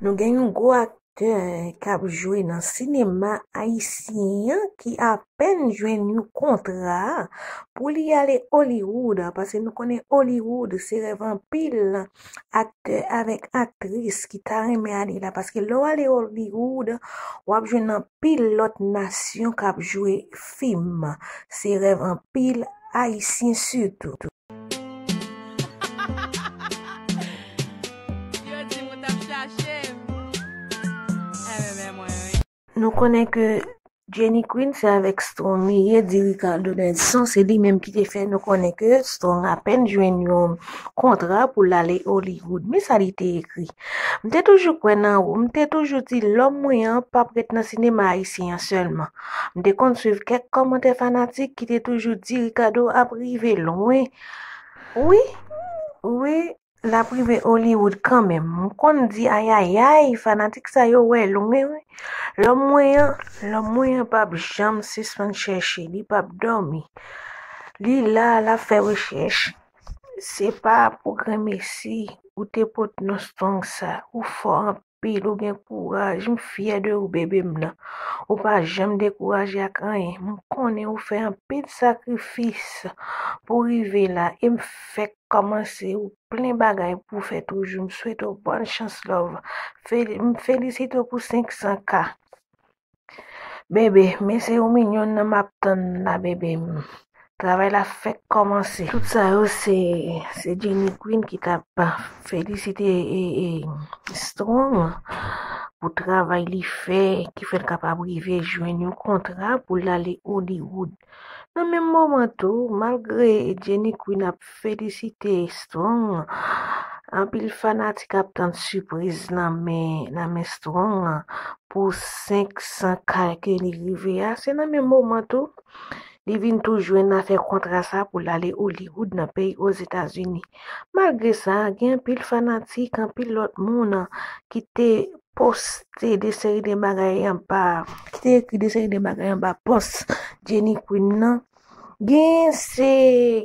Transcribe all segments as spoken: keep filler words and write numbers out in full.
Nou gen yon gwo aktè k ap jwe nan sinema ayisyen an ki apèn jwenn yon kontra pou li ale Hollywood, paske nou konnen Hollywood se rèv anpil aktè avèk aktris ki ta renmen ale la, paske lè w ale Hollywood, w ap jwenn anpil lòt nasyon k ap jwe fim. Se rèv anpil Ayisyen sitou. Yo di m ou t ap chache m. Enben, men mwen, wi. Nou konnen ke Jenny Queen se avèk Strong li ye, di Ricardo Nelson, se li menm ki te fè nou konnen ke Strong apèn jwenn yon kontra pou l ale Hollywood. Men sa li te ekri. M te toujou kwè nan ou. M te toujou di lòm mwen an p ap ret nan sinema ayisyen an sèlman. M te konn swiv kèk kòmantè fanatik ki te toujou di Ricardo ap rive lwen. Wi, wi, l ap rive Hollywood kanmenm. M konn di ayayay, fanatik sa yo wè lwen, wi. Lòm mwen an, lòm mwen an p ap janm sispann chèche, li p ap dòmi. Li la, l ap fè rechèch. Se pa pou granmesi ou te pot non Strong sa. Ou fò anpil, ou gen kouraj. M fyè de ou, bebe m nan. Ou pa janm dekouraje ak anyen. M konnen ou fè anpil sakrifis pou rive la. E m fèk kòmanse. Ou plen bagay pou w fè toujou. M swete w bòn chans, love. Fel-, m felisite w pou senk san K. Bebe, men se ou minyòn nan m ap tann la, bebe m. Travay la fèk kòmanse. Tout sa yo se, se Jenny Queen ki t ap felisite e, e, Strong pou travay li fè, ki fè l kapab rive jwenn yon kontra pou l ale Hollywood. Nan menm moman tou, malgre Jenny Queen ap felisite Strong, anpil fanatik ap tann sipriz nan men, nan men Strong pou senk san K ke li rive a. Se nan menm moman tou, li vin tou jwenn afè kontra sa pou l ale Hollywood nan peyi Ozetazini. Malgre sa, gen anpil fanatik, anpil lòt moun ki te poste de seri de bagay anba, ki te ekri de seri de bagay anba pòs Jenny Queen nan. Gen se,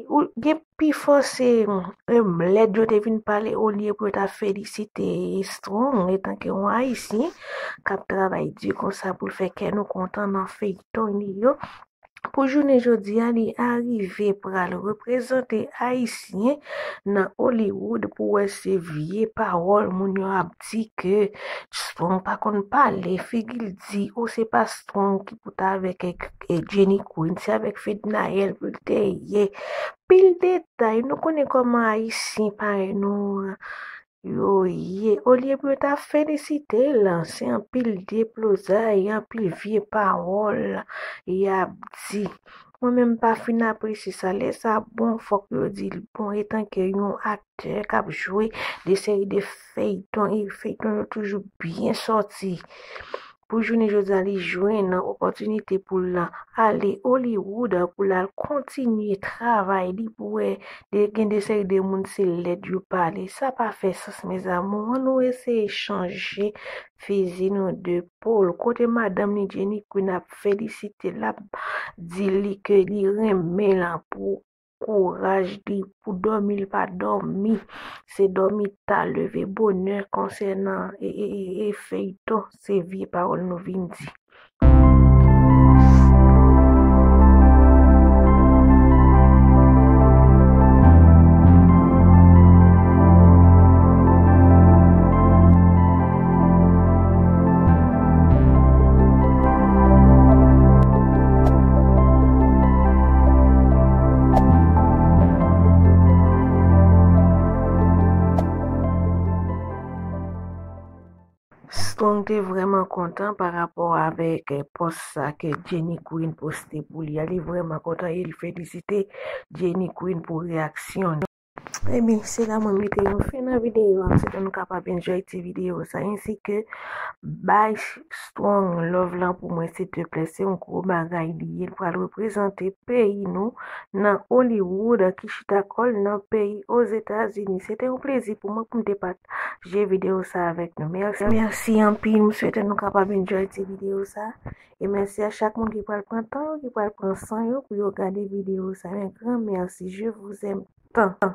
ou, gen pifò se, em, lèd yo te vin pale olye pou yo ta felisite Strong etanke yon Ayisyen k ap travay di konsa pou l fè kè nou kontan nan feyton li yo. Pou jounen jodi a, li arive pral reprezante Ayisyen nan Hollywood pou wè se vye pawòl moun yo ap di ke Strong pa konn pale, figi l di, o, se pa Strong ki pou ta avèk, e, Jenny Queen, se avèk Fednaelle pou l te ye. Pil detay, nou konnen kòman Ayisyen parèy nou an yo ye. Olye pou yo ta felisite l, se anpil deplozay, anpil vye pawòl y ap di. Mwen menm m pa fin apresye sa. Lè sa bon, fòk yo di l bon, etanke yon aktè k ap jwe de seri de feyton, e feyton yo toujou byen sòti. Pou jounen jodi a, li jwenn opòtinite pou l ale Hollywood pou l al kontinye travay li pou wè de, gen de seri de moun se lèd yo pale. Sa pa fè sans, mes amours. Ann nou eseye chanje fizi nou de pòl. Kote madanm li Jenny Queen ap felisite l, ap di li ke li renmen l pou kouraj li, pou dòmi l pa dòmi. Se dòmi ta, leve bonè konsènan e, e, e, e feyton, se vye pawòl nou vin di. Strong te vrèman kontan pa rapò avèk, eh, pòs sa ke Jenny Queen poste pou li a. Li vrèman kontan e li felisite Jenny Queen pou reyaksyon li. Ebyen, se la mwen mete yon fen nan videyo a. M swete nou kapab enjoy ti videyo sa, ensi ke bay Strong love lan pou mwen, silteplè. Se yon gwo bagay li ye. L pral reprezante peyi nou nan Hollywood, ki chita kò l nan peyi Ozetazini. Se te yon plezi pou mwen pou m te pataje videyo sa avèk nou. Mèsi, mèsi anpil. M swete nou kapab enjoy ti videyo sa. E mèsi a chak moun ki pral pran tan yo, ki pral pran san yo pou yo gade videyo sa. Un grand merci. Je vous aime tant.